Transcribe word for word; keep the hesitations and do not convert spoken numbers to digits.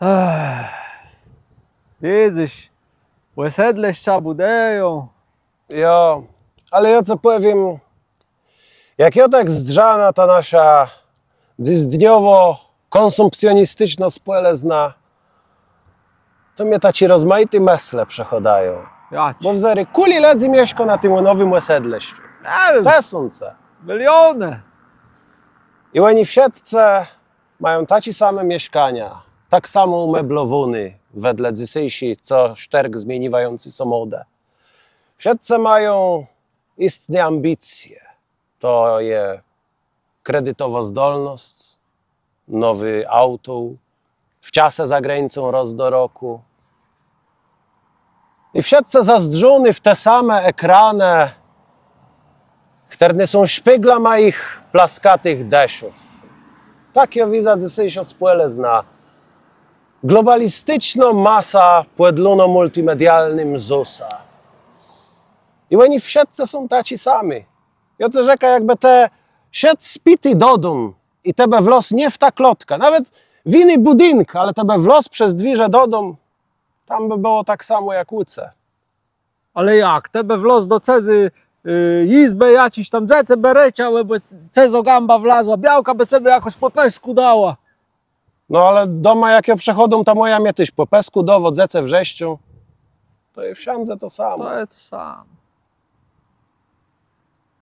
Ech, widzysz, òsedlëszcza bùdëją. Jo, ale jô cë pòwiém, jak jô tak zdrzã na tã naszã dzysdniową kònsumpcjonisticzną spòlëznã, to mie taczé rozmajité mëslë przëchôdają. Jaczé? Bò wezdrzë, kùli lëdzy mieszkô na tim nowim òsedlëszczu? Nie wiém. Tësące. Milionë. I òni wszëtcë mają taczé same mieszkania, tak samò ùmeblowóné wedle dzysészi, co sztërk zmieniwający sã mòdë. Wszëtcë mają jistné ambicje. To je kredytowô zdolnosc, nowé auto, wczasë za granicą rôz do rokù. I wszëtcë zazdrzóny w te same ekranë, chtërne są szpéglama jich plaskatëch dëszów. Tak jô widzã dzysészą spòlëznã. Globalisticznô masa pòdlónô mùltimedialnym zósã. I òni wszëtcë są taczi sami. Jô cë rzekã, jakbë të szedł spiti dodóm i të bë wlôzł nié w tã klôtkã, nawet w jiny bùdink, ale të bë wlôzł przez dwiérze dodóm, tam bë bëło tak samò jak ù ce. Ale jak? Të bë wlôzł do cëzy, y, jizbë, jaczés tam dzecë bë rëczałë, bò cëzô gãba wlazła, białka bë cebie jakòs pò pëskù dała. No ale doma, jak jô przëchôdóm, ta mòja mie téż pò pëskù dôwô, dzecë wrzeszczą. To je wszãdze to samò. To je to samò.